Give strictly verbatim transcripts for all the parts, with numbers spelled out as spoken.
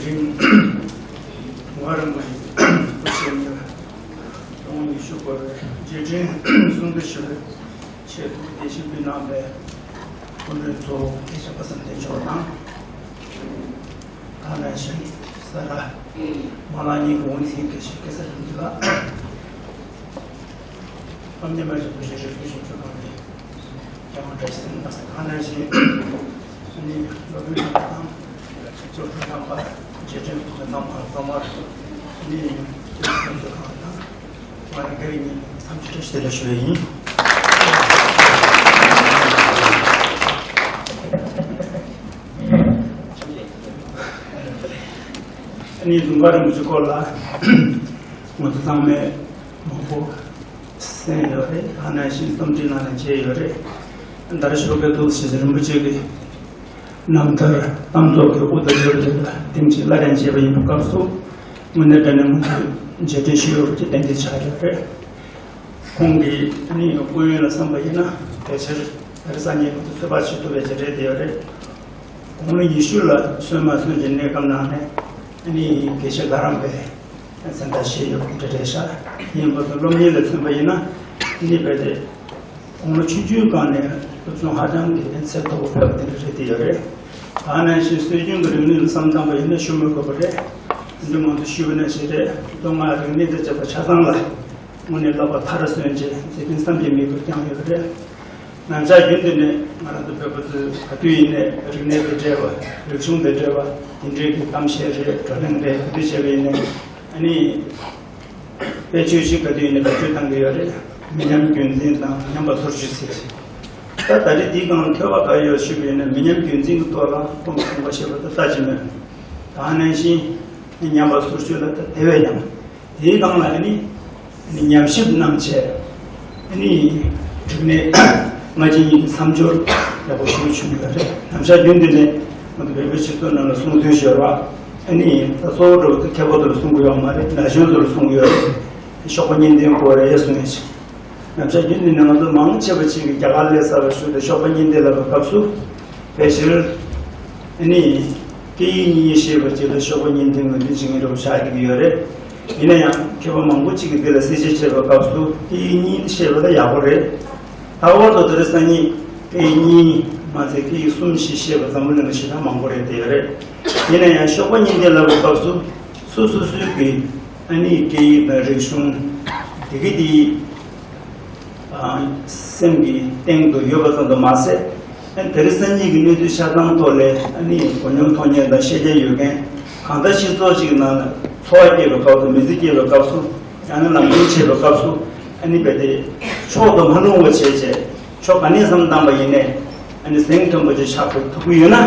རིང་། ང་རང་གི་སྐུ་ཞབས་ཉིད་ལ་སྟོང་ཉི་ཤུ་འཁོར་བའི་རྗེས་དྲན་གསུང་བསྡུ་ཞུ་བའི་ཆེད་དུ་གདན་ཞུ་འབུལ་གནང་བའི་སྐུ་མགྲོན་གཙོ་བོ་སྐུ་ཞབས་པ་བསམ་གཏན་མཆོག་དང་། ད་ནང་བཞིན་ས་ར་མ་ལག་གཉིས་ཀྱི་དབུ་འཛིན་དགེ་བཤེས་སྐལ་བཟང་རིན་པོ་ཆེ་ལགས། སློབ་གཉེར་མ་ཞུ་བའི་རེ་སྐུལ་ཞུ་ཆོག་གང་རེད། ཀྱང་བཀྲ་ཤིས་བདེ་ལེགས་དང་། ད་ནང་བཞིན་ཨ་ནི་སློབ་དཔོན་རྣམ་པ་དང་ཚོགས་དྲུང་རྣམ་པ། རྗེས་དྲན་གྱི་རྣམ་པ་ཚང་མར་ཨ་ནི་སྐུ་ཞབས་ཁང་དང་། ང་རང་སྒེར་ཉིད་ནས་འཚམས་འདྲི་བཀྲ་ཤིས་བདེ་ལེགས་ཞུ་བ་ཡིན། ཨ་ནི་ལུང་པ་རིན་པོ་ཆེའི་སྐོར་ལ་ང་ཚོ་ཚང་མས་མང་པོ་གསན་ཡོད་རེད། ཨ་ནང་བཞིན་རྩོམ་བྲིས་གནང་ནས་བྱས་ཡོད་རེད། ད་རེས་ཞོགས་ཀའི་ཐོག་ཞེ་ས་རིན་པོ་ཆེ་གི་རྣམ་ཐར་གཏམ་ཚོགས་ཀྱི་དབུ་ད་འབྱོར་དེ་ལ་ཐེངས་གཅིག་སླར་ཡང་མཇལ་བ་ཡིན་པ་སྐབས་སུ་དངོས་གནས་དྲང་གནས་ང་ཚོས་རྗེས་དྲན་ཞུ་ཡོད་པ་ཅིག་ཏན་ཏན་ཆགས་ཡོད་རེད། ཁོང་གི་ཨ་ནི་སྐུ་ཡོན་ལ་བསམ་པ་ཡིན་ན་ཕལ་ཆེར་ད་རེས་སང་ཉིན་ང་ཚོ་ཚོད་དཔག་བྱེད་ཐུབ་པའི་མཇལ་འཕྲད་དེ་ཡོད་རེད། དགུང་ལོ་ཉི་ཤུ་ལ་སོན་མ་སོན་གྱི་གནས་སྐབས་ནང་ནས་ཨ་ནི་དགེ་བཤེས་ལྷ་རམས་པའི་མཚན་རྟགས་བཞེས་ཡོད་པ་འདྲ་རེད་ཤག་ཡིན་པ་དང་སློབ་གཉེར་ལ་མཚོན་པ་ཡིན་ན་ཨ་ནི་རྦད་དེ་དགུང་ལོ་ཆུང་ཆུང་སྒང་ནས་སློབ་སྦྱོང་ཧ་ཅང་གི་ཚད་མཐོ་པོ་ཕེབས་པ་དེ་འདྲ་རེད་དེ་ཡོད་རེད། ད་ནང་བཞིན་སྲོལ་རྒྱུན་གྱི་རིག་གནས་ལ་བསམ་བཏང་པ་ཡིན་ན་ཞུ་མི་དགོས་པ་རེད། འདི་མང་དུ་ཞུས་པ་ནང་བཞིན་རེད། མདོ་སྔགས་རིག་གནས་དང་བཅས་པ་ཆ་ཚང་ལ་དངོས་གནས་བསླབ་པ་མཐར་སོན་བྱས་མཛད་འཕྲིན་བསམ་གྱིས་མི་ཁྱབ་པ་བསྐྱངས་ཡོད་པ་རེད། ནང་ཆ་རྒྱུན་དུ་ནས་ང་རང་ཚོ་བོད་པ་ཚོས་ག་དུས་ཡིན་ནའི་རིག་གནས་དང་འབྲེལ་བ། རིག་གཞུང་དང་འབྲེལ་བ། དེ་འབྲེལ་གྱི་གཏམ་བཤད་རེད། བགྲོ་གླེང་རེད། ག་དུས་བྱས་པ་ཡིན་ནའི་ཨ་ནི་དཔེ་ཆོས་ཤིག་ག་དུས་ཡིན་ནའི་བེད་སྤྱོད་གཏང་གི་ཡོད་རེད། མི་ཉམས་རྒྱུན་འཛིན་དང་ཉམས་པ་སོར་ཆུད་ཟེར། ད་ད་རེས་འདིའི་སྒང་ལ་ཐོས་པ་ག་ཡོད་ཞུས་པ་ཡིན་ན་མི་ཉམས་རྒྱུན་འཛིན་གྱི་ཐོག་ལ་ཁོང་གིས་གསུངས་པ་བཤད་པ་དང་ལྟ་ཅི་སྨོས། ད་ནང་བཞིན་ཉམས་པ་སོར་ཆུད་ལ་ད་དེ་བས་ཀྱང་དེའི་སྒང་ལ་ཨ་ནི་ཉམས་ཞིབ་གནང་བྱས་ཨ་ནི་རིག་གནས་སྔ་ཕྱི་གཉིས་ཀྱི་མཚམས་སྦྱོར་ཡག་པོ་ཞིག་བྱུང་ཡོད་རེད། ནམ་ཞག་རྒྱུན་དུ་ནས་ང་ཚོ་བོད་པའི་སྤྱི་ཚོགས་ནང་ལ་གསུང་དོན་ཞོར་བ་ཨ་ནི་ད་གཙོ་བོ་འགྲོ་བ་ཚོ་མཁས་པ་ཚོ་ལ་གསུང་གི་ཡོད་མ་རེད། ན་གཞོན་ཚོ་ལ་གསུང་གི་ཡོད་རེད། ཞོགས་པ་གཉིད་ལྡན་དགོས་རེད་གསུང་ཡ་ཞིག་ནམ་ཞག་རྒྱུན་དུ་ནས་ང་ཚོ་མང་ཆེ་བ་ཅིག་གིས་རྒྱ་གར་ལ་གསར་བ་ཞུགས་ཏེ་ཞོགས་པ་གཉིད་ལྡན་ལབ་པའི་སྐབས་སུ་ཕལ་ཆེར་ཨ་ནི་སྐད་ཡིག་གཉིས་ཤེས་པ་ཅིག་ལ་ཞོགས་པ་གཉིད་ལྡན་ངོས་འཛིན་བྱེད་མཁན་འདྲ་བོ་ཆགས་ཀྱི་ཡོད་རེད། ཡིན་ན་ཡང་མཁས་པ་མང་པོ་ཅིག་གིས་འདི་ལ་གསལ་བཤད་བྱས་པའི་སྐབས་སུ་སྐད་ཡིག་གཉིས་ཤེས་པ་ལ་ཡག་པོ་རེད། ལྷག་པར་དུ་དེ་རིང་སང་ཉིན་སྐད་ཡིག་གཉིས་མ་ཚད་སྐད་ཡིག་གསུམ་བཞི་ཤེས་པ་འཛམ་བུ་གླིང་ལ་ཞེ་དྲག་མང་པོ་རེད་བསྡད་ཡོད་རེད། ཡིན་ན་ཡང་ཞོགས་པ་གཉིད་ལྡན་ལབ་པའི་སྐབས་སུ་སོ་སོ་སོའི་གི་ཨ་ནི་སྐད་ཡིག་དང་རིག་གཞུང་དེ་གི་དེ་ཨ་སེམས་ཀྱི་སྟེང་དུ་ཡོད་པ་ཙམ་དུ་མ་ཟད། ཨ་ནི་དེ་རིང་སང་ཉིན་གྱི་གནས་ཚུལ་ཆ་ཚང་ཐོག་ལས་ཨ་ནི་གོ་མྱོང་མཐོང་མྱོང་དང་ཤེས་རྒྱ་ཡོད་མཁན་གང་ལྟར་སྤྱི་ཚོགས་ཤིག་གི་ནང་ལ་འཚོ་བ་སྐྱེལ་བའི་སྐབས་སུ་མི་ཚེ་སྐྱེལ་བའི་སྐབས་སུ་ཡང་ན་ལམ་སྟོན་བྱེད་པའི་སྐབས་སུ་ཨ་ནི་རྦད་དེ་ཕྱོགས་དང་མ་ལྷུང་བ་བྱས་བྱས་ཕྱོགས་ག་ནས་བསམ་བཏང་པ་ཡིན་ནའི་ཨ་ནི་གཟེངས་མཐོན་པོ་ཅིག་ཆགས་ཐུབ་ཐུབ་ཀྱི་ཡོད་ན།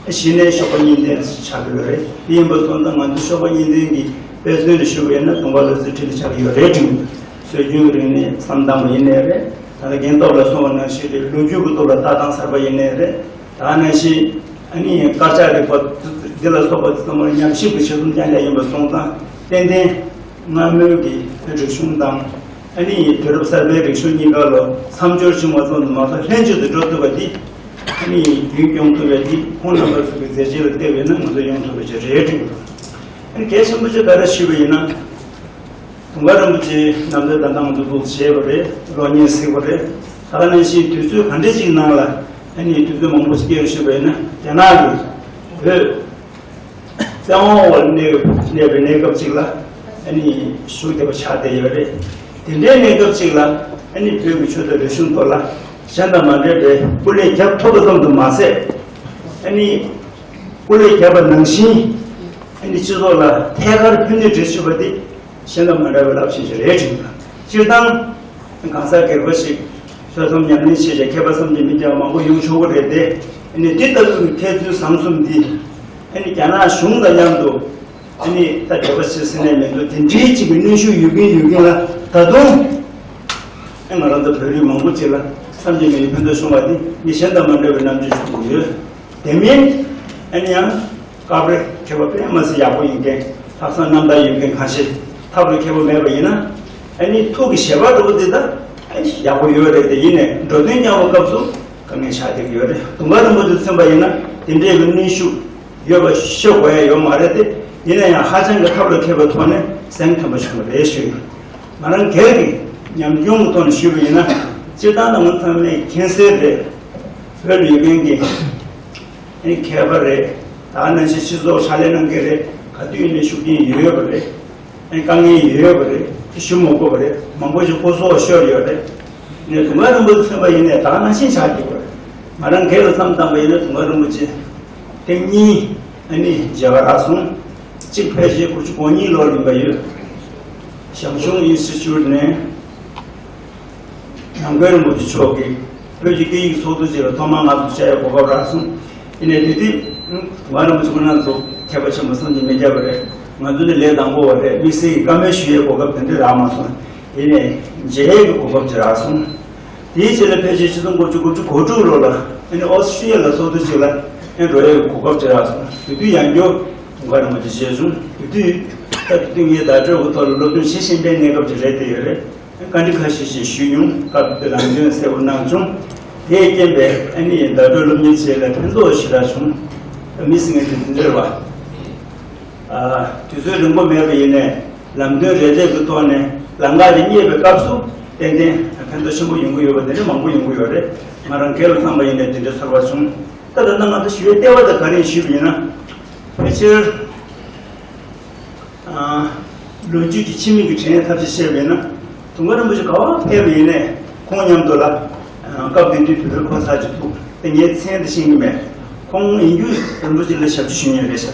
གཞི་ནས་ཞོགས་པ་གཉིད་ལྡན་ཆགས་ཀྱི་ཡོད་རེད། དེ་ཡིན་པ་སོང་ཙང་ང་ཚོ་ཞོགས་པ་གཉིད་ལྡན་གྱི་དཔེ་མཚོན་རེ་ཞུ་བ་ཡིན་ན་དུང་དཀར་བློ་གསལ་འཕྲིན་ལས་ཆགས་ཀྱི་ཡོད་རེད་དྲན་གྱི་འདུག་སྲོལ་རྒྱུན་རིག་གནས་བསམ་གཏམ་པ་ཡིན་ནའི་རེད། ད་ལྟ་རྒན་སྟོབས་ལགས་གསུངས་པ་ནང་བཞིན་རེད། ལོ་རྒྱུས་ཀྱི་སྟོབས་ལ་ལྟ་སྟངས་གསར་པ་ཡིན་ནའི་རེད། ད་ནང་བཞིན་ཨ་ནི་དཀར་ཆག་རིག་པ་འདི་ལ་སོགས་པ་དེ་ཚང་མར་ཉམས་ཞིབ་ཀྱི་ཆེད་དུ་རྐྱང་རྐྱང་ཡིན་པ་སོང་ཙང་ཏན་ཏན་སྔ་མོའི་གི་རིག་གཞུང་དང་ཨ་ནི་དུས་རབས་གསར་པའི་རིག་གཞུང་གཉིས་ཀ་ལ་མཚམས་སྦྱོར་བྱུང་བ་ཙམ་དུ་མ་གཏོགས་ལྷན་ཅིག་ཏུ་འགྲོ་ཐུབ་པ་འདི། ཨ་ནི་རྒྱུན་སྐྱོང་ཐུབ་པའི་འདི་ཁོང་རྣམ་པ་ཚོ་གི་མཛད་རྗེས་ལ་བལྟས་པས་ན་ང་ཚོ་ཡོང་ཐུབ་པ་ཅིག་རེད་དྲན་གྱི་འདུག་ཨ་ནི་གལ་ཆེན་པོ་ཅིག་ག་རེ་ཞུས་པ་ཡིན་ན། དུང་དཀར་རིན་པོ་ཆེའི་རྣམ་ཐར་ད་ལྟ་ང་ཚོ་འདུག་བྱས་པ་རེད། གློག་བརྙན་གཟིགས་པ་རེད། ད་ག་ནང་བཞིན་དུས་ཚོད་ག་འདྲ་ཅིག་ནང་ལ་ཨ་ནི་དུས་ཚོད་མང་པོ་ཞིག་སྐྱེལ་རུ་ཞུས་པ་ཡིན་ན་རྒྱ་ནག་གི་བོད། བཙན་དབང་འོག་གནས་གནས་པའི་གནས་སྐབས་ཅིག་ལ་ཨ་ནི་བཞུགས་བསྡད་པ་ཆགས་བསྡད་ཡོད་རེད། དེ་འདྲའི་གནས་སྐབས་ཅིག་ལ་ཨ་ནི་བོད་ཀྱི་ཆོས་དང་རིག་གཞུང་ཐོག་ལ་གཞན་དང་མ་འདྲ་བའི་སྐུ་ལས་བརྒྱབ་ཐུབ་པ་ཙམ་དུ་མ་ཟད། ཨ་ནི་སྐུ་ལས་བརྒྱབ་པ་ནང་བཞིན་ཨ་ནི་སྤྱི་ཚོགས་ལ་ཐད་ཀར་ཕན་ནུས་སྒྲུབ་ཐུབ་པ་དེ་གཞན་དང་མ་འདྲ་བའི་རླབས་ཆེན་ཞིག་རེད་དྲན་གྱི་འདུག་སྤྱིར་བཏང་། གང་ཟག་སྒེར་པ་ཞིག་ཐོས་བསམ་ཉམས་ལེན་བྱས་ཏེ་མཁས་པ་བསམ་གྱིས་མི་ཁྱབ་པ་མང་པོ་ཡོང་ཆོག་གི་རེད་དེ། ཨ་ནི་འདི་ལྟ་བུའི་མཁས་བཙུན་བཟང་གསུམ་འདི་ཨ་ནི་རྒྱ་ནག་གཞུང་དང་མཉམ་དུ་ཨ་ནི་ད་འབྲེལ་བ་བྱེད་ཟེར་ནས་མི་འདུག་དེ་འདྲའི་ཅིག་གི་གནོན་ཤུགས་ཡོད་ཀྱིན་ཡོད་ཀྱིན་ལ་ད་དུང་ཨ་ང་རང་ཚོ་བོད་རིགས་མང་པོ་ཅིག་ལ་བསམ་གྱིས་མི་ཁྱབ་ཕན་ཐོགས་བྱུང་བ་འདི་མི་གཞན་དང་མ་འདྲ་བའི་རྣམ་དཔྱོད་ཅིག་ཡོད། དེ་མིན་ཨ་ནི་ཡང་། སྐབས་རེ་མཁས་པ་དཔེ་མ་སྲིད་ཡག་པོ་ཡིན་མཁན། ལྷག་བསམ་རྣམ་དག་ཡོད་མཁན་གང་ཞིག་ཐབས་ལ་མཁས་པོ་མེད་པ་ཡིན་ན། ཨ་ནི་ཐུགས་ཀྱི་བཞེད་པ་འདྲ་པོ་འདི་ད་ཨ་ནི་ཡག་པོ་ཡོད་རེད་དེ། ཡིན་ནའི་འགྲོ་དོན་སྐྱོང་བའི་སྐབས་སུ་དཀའ་ངལ་ཆགས་བསྡད་ཀྱི་ཡོད་རེད། དུང་དཀར་རིན་པོ་ཆེ་མཚོན་པ་ཡིན་ན་དེ་འདྲའི་གི་གནོན་ཤུགས་ ཡོད་པ་ཤོད་དགོས་ཡ་ཡོད་མ་རེད་དེ། ཡིན་ན་ཡང་ཧ་ཅང་གི་ཐབས་ལ་མཁས་པའི་ཐོག་ནས་སེམས་མཐུན་པ་བྱུང་བ་རེད་ཞུ་ཡིན། ང་རང་སྒེར་གྱི་ཉམས་མྱོང་གི་ཐོག་ནས་ཞུས་པ་ཡིན་ན། སྤྱིར་བཏང་ད་ང་ཚང་མས་མཁྱེན་གསལ་རེད། བོད་ལ་ཡོད་མཁན་གྱི་ཨེ་མཁས་པ་རེད། ད་ནང་བཞིན་སྤྱི་ཚོགས་ཕྱག་ལས་གནང་མཁན་རེད། ག་དུས་ཡིན་ནའི་ཤུགས་རྐྱེན་ཡོད་ཡོད་པ་རེད། ཨེ་དཀའ་ངལ་ཡོད་ཡོད་པ་རེད། དེ་ཞུ་མ་དགོས་པ་རེད། མང་པོ་ཞིག་སྐུ་སྲོག་ཤོར་ཡོད་རེད། ནས་དུང་དཀར་རིན་པོ་ཆེ་མཚོན་པ་ཡིན་ནའི་ད་ག་ནང་བཞིན་ཆགས་ཀྱི་ཡོད་རེད། ང་རང་སྒེར་ལ་བསམ་བཏང་པ་ཡིན་ན་དུང་དཀར་རིན་པོ་ཆེ་ཐེངས་གཉིས་ཨ་ནི་མཇལ་ཁ་རག་སོང་། གཅིག་ཕལ་ཆེར་དགུ་བཅུ་གོ་གཉིས་ལོར་ཡིན་པ་ཡོད། ཞང་ཞུང་ཨིན་སི་ཊི་ཊུཊ་ནས་ནམ་མཁའི་རིན་པོ་ཆེ་མཆོག་གིས་བོད་ཀྱི་སྐད་ཡིག་ཚོགས་འདུ་ཅིག་ལ་ཐོག་མར་ང་ཚོ་བཅར་ཡའི་གོ་སྐབས་རག་སོང་། ཡིན་ནའི་དེ་དུས་ང་རིན་པོ་ཆེ་ཁོང་རྣམ་ཚོ་མཁས་པ་ཆེན་པོ་བསམ་གྱིས་མི་ཁྱབ་པ་རེད། ང་ཚོ་ནི་ལས་དང་པོ་བ་རེད། དམིགས་བསལ་གྱི་བཀའ་མོལ་ཞུ་ཡའི་གོ་སྐབས་དེ་འདྲ་རག་མ་སོང་། ཡིན་ནའི་མཇལ་ཡའི་གོ་སྐབས་ཅིག་རག་སོང་། དེའི་རྗེས་ལ་ཕལ་ཆེར་ཆིག་སྟོང་དགུ་བརྒྱ་དགུ་བཅུ་གོ་དྲུག་ལོ་ལ་ཨ་ནི་ཨོ་སི་ཀྲི་ཡ་ལ་ཚོགས་འདུ་ཅིག་ལ་ཨ་ནི་འགྲོ་ཡའི་གོ་སྐབས་ཅིག་རག་སོང་། དེ་དུས་ཡང་བསྐྱར་དུང་དཀར་རིན་པོ་ཆེ་མཇལ་བྱུང་། དེ་དུས་ད་དེ་དུས་ངས་བརྡ་སྤྲོད་ཀྱི་ཐོག་ལ་སློབ་སྦྱོང་བྱེད་བཞིན་པའི་གནས་སྐབས་ཅིག་རེད་དེ་ཡོད་རེད། བཀའ་འདྲི་ཁ་ཤས་ཤིག་ཞུས་མྱོང་། སྐབས་དེ་ལམ་སྟོན་གསལ་པོ་གནང་བྱུང་། དེས་རྐྱེན་པས་ཨ་ནི་བརྡ་སྤྲོད་སློབ་གཉེར་བཅས་ལ་ཕན་ཐོགས་ཞེ་དྲག་བྱུང་། མི་ཟེར་མཁན་དེ་འདི་འདྲ་རེད་བ། ཨ། དུས་ཚོད་རིང་པོ་མེད་པ་ཡིན་ནའི་ལམ་སྟོན་རེ་རེ་གི་ཐོག་ནས་ལམ་ཁ་དེ་རྙེད་པའི་སྐབས་སུ་ཏན་ཏན་ཕན་ཐོགས་ཆེན་པོ་ཡོང་གི་ཡོད་པ་དེ་འདྲ་མང་པོ་ཡོང་གི་ཡོད་རེད། ང་རང་སྒེར་ལ་བསམ་པ་ཡིན་ནའི་དེ་འདྲའི་ཚོར་བ་བྱུང་། ད་ད་ལྟ་ང་ཚོ་ཞུ་བའི་ལྟེ་བ་དེ་ག་རེ་ཡིན་ཞུས་པ་ཡིན་ན། ཕལ་ཆེར། ཨ། ལོ་རྒྱུས་ཀྱི་ཕྱི་མིག་གི་དྲན་ཐབས་ཤེས་བྱས་པ་ཡིན་ན། དུང་དཀར་རིན་པོ་ཆེ་ག་པར་ཕེབས་པ་ཡིན་ནའི་ཁོང་མཉམ་དུ་ལ། ཨ། སྐབས་དེ་དུས་བོད་ཕོ་གསར་ཅིག་འདུག་དེ་ངས་མཚན་དེ་ཤེས་ཀྱི་མེད། ཁོང་ཡིན་རྒྱུ་རིན་པོ་ཆེ་ལ་ཞབས་ཕྱི་ཞུ་མཁན་རེད་ཤག་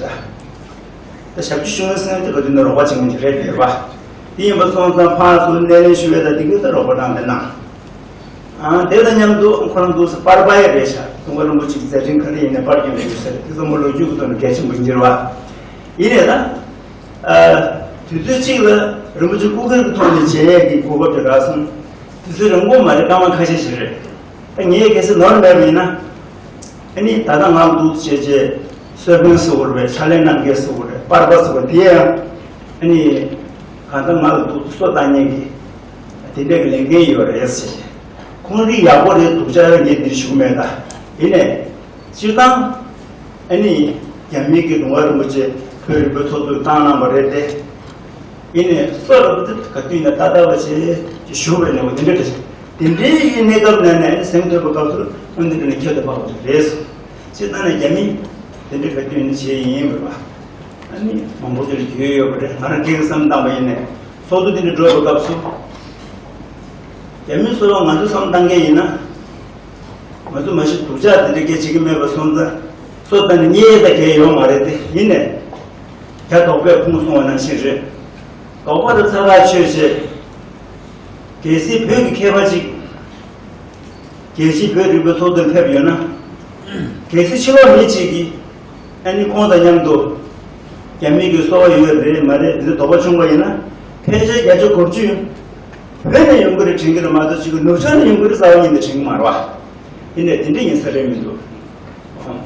ད་ཞབས་ཕྱི་ཞུ་མཁན་ཟེར་ན་དེ་ག་དུས་ན་རོགས་པ་བྱེད་མཁན་ཅིག་རེད་དེ་བ། དེ་ཡིན་པ་སོང་ཙང་ཕར་ཚུར་སྣེ་ལེན་ཞུ་བའི་ད་དེ་གི་ད་རོགས་པ་གནང་དེ་གནང་། ཨང་། དེ་དང་མཉམ་དུ་ཁོ་རང་འདུག་སེ་པར་པ་ཡང་རེད་ཤག་དུང་དཀར་རིན་པོ་ཆེ་གི་མཛད་འཕྲིན་ག་རེ་ཡིན་ནའི་པར་སྐྱོན་ཞུ་ཟེར་དེ་ཚོ་མོ་ལོ་རྒྱུས་ཀྱི་ཐོག་ནས་གལ་ཆེན་པོ་ཡིན་གྱི་རེད་བ། ཡིན་ནའི་ད། ཨ། དུས་ཚོད་གཅིག་ལ་རིན་པོ་ཆེ་སྐུ་སྒེར་གྱི་ཐོག་ནས་མཇལ་ཡས་ཀྱི་གོ་སྐབས་དེ་རག་སོང་། དུས་ཚོད་རིང་པོ་མ་རེད། སྐར་མ་ཁ་ཤས་ཤིག་རེད། ད་ངས་གལ་སྲིད་ནོར་མེད་པ་ཡིན་ན། ཨ་ནི་ད་ལྟ་ང་ལ་འདུག་བྱས་རྗེས་གསོལ་དཔོན་ཟེར་བ་རེད་པས། ཕྱག་ལས་གནང་མཁན་ཟེར་བ་རེད། པར་པ་ཟེར་བ་དེ་ཡང་ཨ་ནི་གང་ལྟར་ང་ལ་འདུག་སེ་སོ་བཏང་མཁན་གྱི་དེ་འདྲ་གི་ལས་འགན་ཡོད་རེད་ཟེར། ཁོང་རིགས་ཡག་པོ་རེད། སྡུག་ཅག་རེད། ངས་འདིར་ཞུ་གི་མེད་ད། ཡིན་ནའི། སྤྱིར་བཏང་། ཨ་ནི། རྒྱ་མི་གིས་དུང་དཀར་རིན་པོ་ཆེ་བོད་རིག་པའི་ཚོགས་འདུར་བཏང་གནང་བ་རེད་དེ། ཡིན་ནའི་སོ་ར་བ་དེ་ག་དུས་ན་ཏག་ཏག་བ་བྱས་ཅིག་བཞུགས་པའི་གནས་བབ་དེ་འདྲ་རེད། དེ་འདྲའི་གནས་སྐབས་ནང་ནས་སེམས་འདོད་པའི་སྐབས་སུ་དངོས་གནས་དྲང་གནས་ཁྱད་དུ་འཕགས་པ་ཅིག་རེད་སོང་། སྤྱིར་བཏང་ནས་རྒྱ་མི་དེ་འདྲའི་ག་དུས་ཡིན་ན་བྱས་ཡིན་པ་རེད་པ། ཨ་ནི་མང་པོ་ཅིག་ལ་རྒྱུས་ཡོད་པ་རེད། ང་རང་སྒེར་གྱི་བསམ་བཏང་པ་ཡིན་ནའི་ཚོགས་འདུ་དེ་འདྲ་འགྲོ་བའི་སྐབས་སུ། རྒྱ་མི་སོ་སོ་ང་ཚོ་བསམ་བཏང་མཁན་ཡིན་ན། ང་ཚོ་མ་གཞི་སྡུག་ཅག་དེ་འདྲ་སྐད་བྱེད་ཀྱི་མེད་པ་སོང་ཙང་། སོ་ད་ནི་རྙེད་ད་གལ་ཡོད་མ་རེད་དེ། ཡིན་ནའི། རྒྱ་དོག་པས་ཕུང་སོང་བ་ནང་བཞིན་རེད། དོག་པ་དང་ཚ་ཁ་ཆོད་བྱས། གལ་སྲིད་བོད་ཀྱི་མཁས་པ་ཅིག་གལ་སྲིད་བོད་རིག་པའི་ཚོགས་འདུར་ཕེབས་ཡོད་ན། གལ་སྲིད་ཕྱི་ལོགས་མི་གཅིག་གིས་ཨ་ནི་ཁོང་དང་མཉམ་དུ་རྒྱ་མི་གི་སོ་པ་ཡོད་རེད་མ་རེད་འདི་དོགས་པ་བྱུང་བ་ཡིན་ན། ཕལ་ཆེར་བརྒྱ་ཆ་དགུ་བཅུ་བོད་ནས་ཡོང་གི་རེད་དྲན་གྱི་རེད་མ་གཏོགས་གཅིག་གི་ནུབ་ཕྱོགས་ནས་ཡོང་གི་རེད་རྩ་བ་ཉིད་ནས་དྲན་གྱི་མ་རེད་བ། ཡིན་ནའི་དེ་འདྲ་ཡིན་ས་རེད་མི་འདུག་དུང་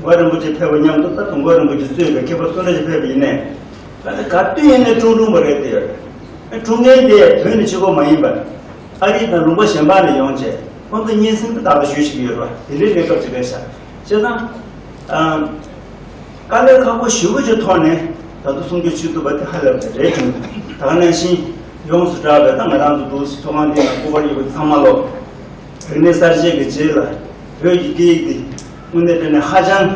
དཀར་རིན་པོ་ཆེ་ཕེབས་པ་མཉམ་དུ་ད་དུང་དཀར་རིན་པོ་ཆེ་གཙོས་པའི་མཁས་པ་སུ་འདྲ་ཞིག་ཕེབས་པ་ཡིན་ནའི། ད་ལྟ་ག་དུས་ཡིན་ནའི་ཁྲུང་ཁྲུང་པ་རེད་དེ། ཁྲུང་མཁན་དེ་བོད་ནས་གཅིག་པོ་མ་ཡིན་པར། ཨ་རི་དང་ལུང་པ་གཞན་པ་ནས་ཡོང་བྱས་ཁོང་ཚོ་སྙན་སེང་དུ་དག་པ་ཞུ་བཞིན་ཡོད་རེད་བ། དེ་འདྲའི་གནས་སྐབས་ཅིག་རེད་ཤག་བྱས་ཙང་། ཨ། དཀའ་ལས་ཁག་པོ་ཞེ་པོ་ཅིག་ཐོག་ནས་ད་དུང་གསུང་སྐྱོང་བྱེད་ཐུབ་པ་དེ་ཧ་ལས་པ་རེད་བྱུང་། ད་ག་ནང་བཞིན་ཡོངས་སུ་གྲགས་པའི་ད་ང་རང་ཚོ་འདུག་སེ་ཚོགས་ཁང་འདི་ནང་སྐུ་པར་ཡོད་པ་ཚང་མ་ལོ། རིག་གནས་གསར་བརྗེ་གི་རྗེས་ལ་བོད་ཀྱི་སྐད་ཡིག་འདི་དངོས་གནས་དྲང་གནས་ཧ་ཅང་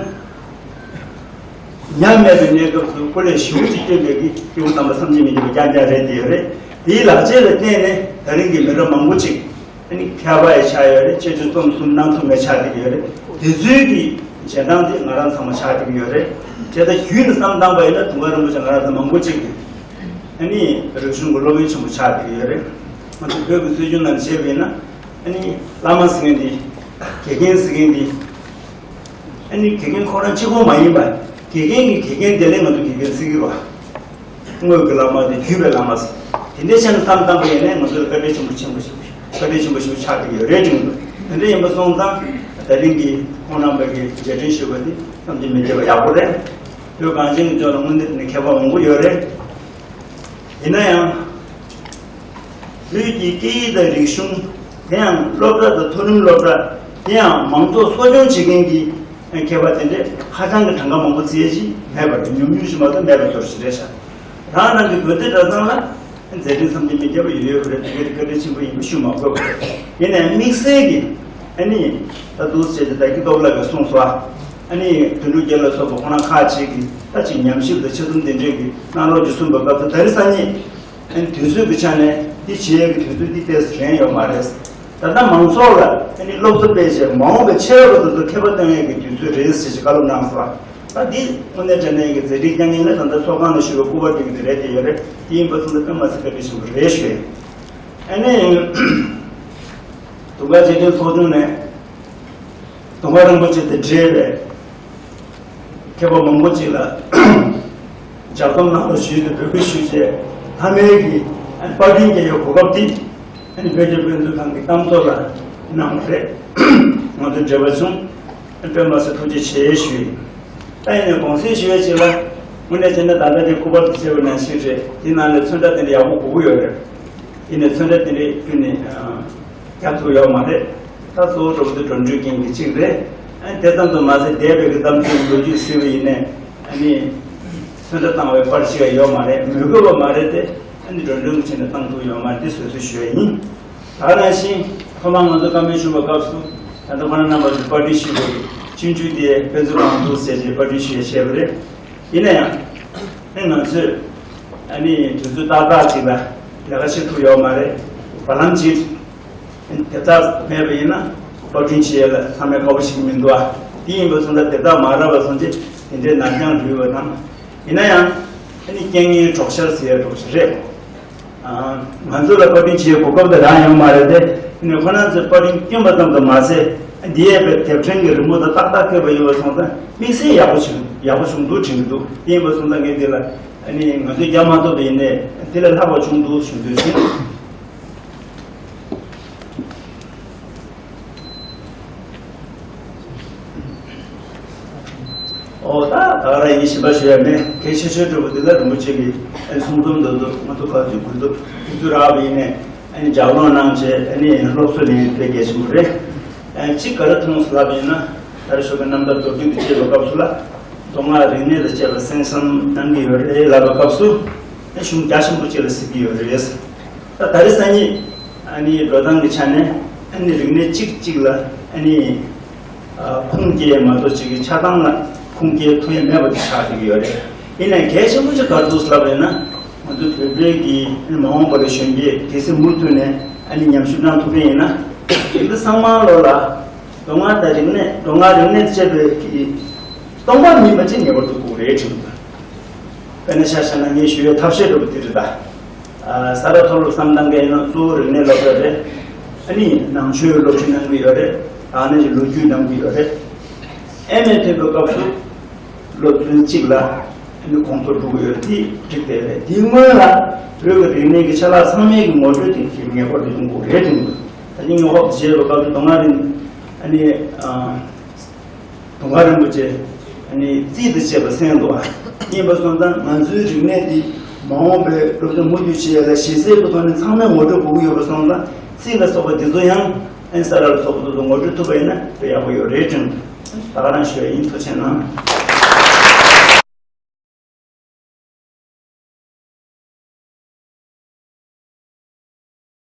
ཉམས་མེད་པའི་གནས་སྐབས་སུ་སྐུ་ལས་ཞེ་པོ་ཅིག་བསྐྱོན་པའི་གི་སྐྱེ་བོ་དམ་པ་བསམ་གྱིས་མི་ཁྱབ་པ་རྐྱང་རྐྱང་རེད་དེ་ཡོད་རེད། དེའི་ལག་རྗེས་ལ་བརྟེན་ནས་ད་རིང་གི་མི་རབས་མང་པོ་ཅིག་ཨ་ནི་མཁས་པ་ཡང་ཆགས་ཡོད་རེད། དཔྱད་བརྗོད་རྩོམ་གསུམ་གནང་ཐུབ་མཁན་ཆགས་བསྡད་ཀྱི་ཡོད་རེད། དེ་ཚོའི་གི་རྗེས་འབྲང་དེ་ང་རང་ཚང་མ་ཆགས་བསྡད་ཀྱི་ཡོད་རེད། དེ་ལྟར་བརྒྱུད་ནས་བསམ་བཏང་པ་ཡིན་ན་དུང་དཀར་རིན་པོ་ཆེ་ང་རང་ཚོ་མང་པོ་ཅིག་གི་ཨ་ནི་རིག་གཞུང་གི་སློབ་དཔོན་ཆེན་པོ་ཆགས་བསྡད་ཀྱི་ཡོད་རེད། ང་ཚོ་བོད་ཀྱི་སྲོལ་རྒྱུན་ནང་བྱས་པ་ཡིན་ན་ཨ་ནི་བླ་མ་ཟེར་མཁན་དེ། དགེ་རྒན་ཟེར་མཁན་དེ། ཨ་ནི་དགེ་རྒན་ཁོ་རང་གཅིག་པོ་མ་ཡིན་པར་དགེ་རྒན་གྱི་དགེ་རྒན་དེ་ལས་ང་ཚོ་དགེ་རྒན་ཟེར་གྱི་རེད་བ། དངོས་ཀྱི་བླ་མ་དེ་བརྒྱུད་པའི་བླ་མ་ཟེར། དེ་འདྲའི་ཆ་ནས་བསམ་བཏང་པ་ཡིན་ནའི་ང་ཚོར་བཀའ་དྲིན་ཆེན་པོ་ཆེན་པོ་ཞིག་བཀའ་དྲིན་ཆེན་པོ་ཞིག་ཆགས་བསྡད་ཡོད་རེད་དྲན་གྱི་འདུག་དེ་འདྲ་ཡིན་པ་སོང་ཙང་ད་རིང་གི་ཁོང་རྣམ་པ་གི་རྗེས་དྲན་ཞུ་བ་དེ་བསམ་གྱིས་མི་ཁྱབ་པ་ཡག་པོ་རེད། བོད་གངས་ཅན་གྱི་ལྗོངས་ལ་དངོས་གནས་དྲང་གནས་མཁས་པ་མང་པོ་ཡོད་རེད། ཡིན་ན་ཡང་། བོད་ཀྱི་སྐད་ཡིག་དང་རིག་གཞུང་། དེ་ཡང་སློབ་གྲྭ་དང་མཐོ་རིམ་སློབ་གྲྭ། དེ་ཡང་མང་ཚོགས་གསོ་སྐྱོང་བྱེད་མཁན་གྱི་ མཁས་པ་དེ་འདྲས་ཧ་ཅང་གི་གྲངས་ཀ་མང་པོ་བཙལ་ཞིག་མེད་པ་རེད། ཉུང་ཉུང་ཞིག་མ་གཏོགས་མེད་པ་ཐོར་ཞིག་རེད་ཤག་རང་རང་གི་བོད་སྡེ་གྲྭ་ཚང་ལ་མཛད་འཕྲིན་བསམ་གྱིས་མི་ཁྱབ་པ་ཡོད་ཡོད་པ་རེད། དེ་གའི་བཀའ་དྲིན་ཆེན་པོ་ཡིན་པ་ཞུ་མ་དགོས་པ་རེད། ཡིན་ནའི་དམིགས་བསལ་གྱི་ཨ་ནི་ད་འདུག་ཟེར་ཏེ་ད་གི་སྟོབས་ལགས་ཀྱིས་གསུངས་སོ། ཨ་ནི་དོན་གྲུབ་རྒྱལ་ལ་སོགས་པ་ཁོ་རང་ཁག་ཅིག་གིས་ད་ཅིག་ཉམས་ཞིབ་དང་ཆེད་རྩོམ་དེ་འདྲས་ཀྱི་གནང་རོགས་ཅིག་གསུངས་པའི་སྐབས་སུ་ད་རེས་སང་ཉིན། ཨ་ནི་དུས་ཚོད་ཀྱི་ཆ་ནས་འདི་བྱེད་ཡས་ཀྱི་དུས་ཚོད་འདི་ཏོག་ཙམ་རན་ཡོད་མ་རེད། ད་ལྟ་མང་ཚོགས་ལ་ཨ་ནི་སློབ་གསོ་སྤེལ་བྱས་མ་འོངས་པའི་ཆེ་བ་དེ་ཚོ་མཁས་པ་སྟོན་ཡས་ཀྱི་དུས་ཚོད་རེད་ཟེར་ཞིག་བཀའ་སློབ་གནང་སོང་། ད་འདི་དངོས་གནས་དྲང་གནས་ཀྱི་མཛད་འཕྲིན་རྐྱང་རྐྱང་ལས་ད་ལྟ་ཚོགས་ཁང་ནང་བཞུགས་པའི་སྐུ་པར་དེ་གི་དེ་རེད་དེ་ཡོད་རེད། དེ་ཡིན་པ་སོང་ཙང་དཔེ་མ་སྲིད་བཀའ་དྲིན་ཆེན་པོ་རེད་ཞུ་ཡས། ཨ་ནི་དུང་དཀར་རྗེས་དྲན་ཚོགས་ཆུང་ནས། དུང་དཀར་རིན་པོ་ཆེ་དང་འབྲེལ་བའི་མཁས་པ་མང་པོ་ཅིག་ལ་ལྗགས་རྩོམ་གནང་རོགས་ཞུས་ཏེ་འབོད་སྐུལ་ཞུས་རྗེས་མཐའ་མའི་གི་པར་སྐྲུན་བྱེད་ཡག་གོ་སྐབས་དེ་ཨ་ནི་བོད་ཀྱི་དཔེ་མཛོད་ཁང་གི་གཏམ་ཚོགས་ལ་གནང་བ་རེད། ང་ཚོ་འབྲེལ་བ་བྱུང་། དཔེ་མ་སྲིད་ཐུགས་རྗེ་ཆེ་ཞུ་ཡིན། ད་ཡིན་ནའི་དགོངས་སེལ་ཞུ་ཡ་ཅིག་ལ་དངོས་གནས་བྱས་ན་ད་ལྟ་དེ་སྐུ་པར་དུ་བྱས་པ་ནང་བཞིན་རེད། དེ་ནང་ལ་ཚོན་ཁྲ་དེ་འདྲ་ཡག་པོ་དགོས་ཀྱི་ཡོད་རེད། ཡིན་ནའི་ཚོན་ཁྲ་དེ་འདྲའི་ཁྱོན་ནས་རྒྱག་ཐུབ་ཡོད་མ་རེད། ད་གཙོ་བོ་འགྲོ་འདི་འགྲོ་འགྲུལ་རྐྱེན་གྱི་གཅིག་རེད། ཨ་ནི་དེ་ཙམ་དུ་མ་ཟད་འདས་པའི་གི་གཏམ་རྒྱུད་ལོ་རྒྱུས་ཟེར་བ་ཡིན་ནའི་ཨ་ནི་ཚོན་ཁྲ་བཏང་བའི་པར་ཞིག་ཡང་ཡོད་མ་རེད། མི་དགོས་པ་མ་རེད་དེ། ཨ་ནི་འགྲོ་འགྲུལ་གྱི་ཆེད་དུ་བཏང་ཐུབ་ཡོད་མ་རེད། དེ་བཟོད་གསོལ་ཞུ་ཡ་ཡིན། ད་ག་ནང་བཞིན་ཐོག་མར་ང་ཚོ་བཀའ་མོལ་ཞུ་བའི་སྐབས་སུ་ད་ལྟ་ཁོ་རང་རྣམ་པ་ཚོས་པར་སྐྲུན་ཞུས་པའི་སྤྱོད་འཇུག་དེ་དཔེ་མཛོད་ཁང་དུ་ཟེར་ཏེ་པར་སྐྲུན་ཞུ་ཡ་བྱས་པ་རེད། ཡིན་ན་ཡང་ཨ་ནི་ང་ཚོས་ཨ་ནི་དུས་ཚོད་ཏག་ཏག་ཅིག་ལ་ལས་ཀ་བྱེད་ཐུབ་ཡོད་མ་རེད། བར་ལམ་ཅིག་དེ་ལྟར་མེད་པ་ཡིན་ན་པར་སྐྲུན་བྱེད་ཡས་ལ་ཚང་མས་དཀའ་པོ་ཞིག་མི་འདུག་ཨ། དེ་ཡིན་པ་སོང་ཙང་དེ་དག་མ་རག་པ་སོང་ཙང་དེ་འདྲའི་ནར་འགྱངས་རུལ་བ་དང་། ཡིན་ན་ཡང་ཨ་ནི་རྐྱེན་ངན་གྲོགས་ཤར་ཟེར་ཡ་གྲོགས་ཤར་རེད། ང་ཚོ་ལ་པར་སྐྲུན་བྱེད་དགོས་སྐབས་དེ་རང་ཡོང་མ་རེད་དེ། ཡིན་ནའི་ཁོ་རང་ཚོས་པར་སྐྲུན་བསྐྱོན་པ་ཙམ་དུ་མ་ཟད། འདི་ཡས་པའི་དེབ་ཕྲེང་གི་རི་མོ་དང་ཏག་ཏག་བཀོད་པ་ཡིན་པ་སོང་ཙང་དམིགས་བསལ་ཡག་པོ་བྱུང་ཡག་པོ་བྱུང་འདུག་དྲན་གྱི་འདུག་དེ་ཡིན་པ་སོང་ཙང་ངས་འདི་ལ་ཨ་ནི་ང་ཚོས་རྒྱག་མ་ཐུབ་པ་ཡིན་ནའི་དེ་ལས་ལྷག་པ་བྱུང་འདུག་ཞུ་འདོད་བྱུང་། ཨོ་ད་ད་ག་རང་ཡིན་ཞིབ་པ་ཞུ་ཡ་མེད། གལ་ཆེ་ཤོས་འདྲ་པོ་འདི་ལ་རིན་པོ་ཆེ་གི་ཨ་ནི་གསུང་རྩོམ་འདི་ཚོ་ང་ཚོ་ག་ཚོད་དགོས་འདུག་དུས་ཚོད་རག་པ་ཡིན་ནའི་ཨ་ནི་ལྗགས་ཀློག་གནང་བྱས་ཨ་ནི་སློབ་གསོ་ལེན་ཡ་དེ་གལ་ཆེན་པོ་རེད། ཨ་གཅིག་ག་རེ་མཐོང་སོང་ལབ་ཡིན་ན་ད་རེས་ཞོགས་པའི་རྣམ་ཐར་མདོར་བསྡུས་དུ་བཅད་པའི་སྐབས་སུ་ལ་མདོ་སྔགས་རིག་གནས་དང་བཅས་པ་གསན་བསམ་གནང་གི་ཡོད་རེད་ལབ་པའི་སྐབས་སུ་ཨ་གཞུང་རྒྱ་ཆེན་པོ་གཅིག་ལ་གཟིགས་ཀྱི་ཡོད་རེད། ད་ད་རེས་སང་ཉིན་ཨ་ནི་འགྲོ་སྟངས་ཀྱི་ཆ་ནས་ཨ་ནི་རིག་གནས་གཅིག་གཅིག་ལ་ཨ་ནི་ཨ་ཁུངས་སྐྱེལ་མ་གཏོགས་གཅིག་གི་ཆ་ཚང་ལ་ཁུངས་སྐྱེལ་ཐུབ་ཡ་མེད་པ་དེ་ཆགས་བསྡད་ཀྱི་ཡོད་རེད། ཡིན་ནའི་གལ་ཆེན་པོ་ཅིག་ག་རེ་འདུག་ལབ་པ་ཡིན་ན་ང་ཚོ་བོད་པའི་གི་མ་འོངས་པ་ལ་གཞོན་སྐྱེས་གལ་སྲིད་མུ་མཐུད་ནས་ཨ་ནི་ཉམས་ཞིབ་གནང་ཐུབ་མཁན་ཡིན་ན་དེང་དུས་ཚང་མ་ལོ་ལ་མདོ་སྔགས་དང་རིག་གནས་མདོ་སྔགས་རིག་གནས་བཅས་པའི་གི་སྟོང་པ་ཉིད་མ་ཅིག་ངེས་པར་དུ་དགོས་རེད་དྲན་གྱི་འདུག་དཔེར་ན་ཆ་བཞག་ན་ངས་ཞུ་ཡའི་ཐབས་ཤེས་འདྲ་པོ་དེ་རེད་ད། ས་རཱ་མཐོ་སློབ་བསམ་གཏང་མཁན་ཡིན་ན་གཙོ་བོ་རིག་གནས་སློབ་གྲྭ་རེད། ཨ་ནི་ནང་ཆོས་སློབ་ཁྲིད་གནང་གི་ཡོད་རེད། ཨ་ནི་ལོ་རྒྱུས་གནང་གི་ཡོད་རེད། ཨེམ་ཨེ་ཐོན་པའི་སྐབས་སུ་སློབ་ཚན་གཅིག་ལ་ཨ་ནི་གོང་མཐོར་འགྲོ་གི་ཡོད་རེད། དེ་འགྲིག་བསྡད་རེད། དེའི་སྔོན་ལ་བོད་ཀྱི་རིག་གནས་ཀྱི་ཆ་ལག་ཚང་མའི་གི་ངོ་སྤྲོད་དེ་ངེས་པར་དུ་ཡོང་དགོས་རེད་དྲན་གྱི་འདུག་ད་ནི་ངས་ཧོབ་བྱས་པའི་སྐབས་སུ་མདོ་སྔགས་རིག་ཨ་ནི། དུང་དཀར་རིན་པོ་ཆེ་ཨ་ནི་རྩིས་དང་བཅས་པ་གསན་འདུག་ཨ། ཡིན་པ་སོང་ཙང་ང་ཚོའི་རིག་གནས་འདི་མ་འོངས་པའི་སློབ་སྦྱོང་མུ་མཐུད་བྱེད་ཡ་ལ་ཞིབ་གསལ་གྱི་ཐོག་ནས་ཚང་མས་ངོ་སྤྲོད་དགོས་ཀྱི་ཡོད་པ་སོང་ཙང་རྩིས་ལ་སོགས་པ་འདི་ཚོ་ཡང་ཨ་ནི་ས་རཱ་ལ་སོགས་པ་ཚོ་ཚོ་ངོ་སྤྲོད་ཐུབ་པ་ཡིན་ན་དཔེ་ཡག་པོ་ཡོད་རེད་དྲན། ད་ག་རང་ཞུ་ཡ་ཡིན། ཐུགས་རྗེ་གནང་།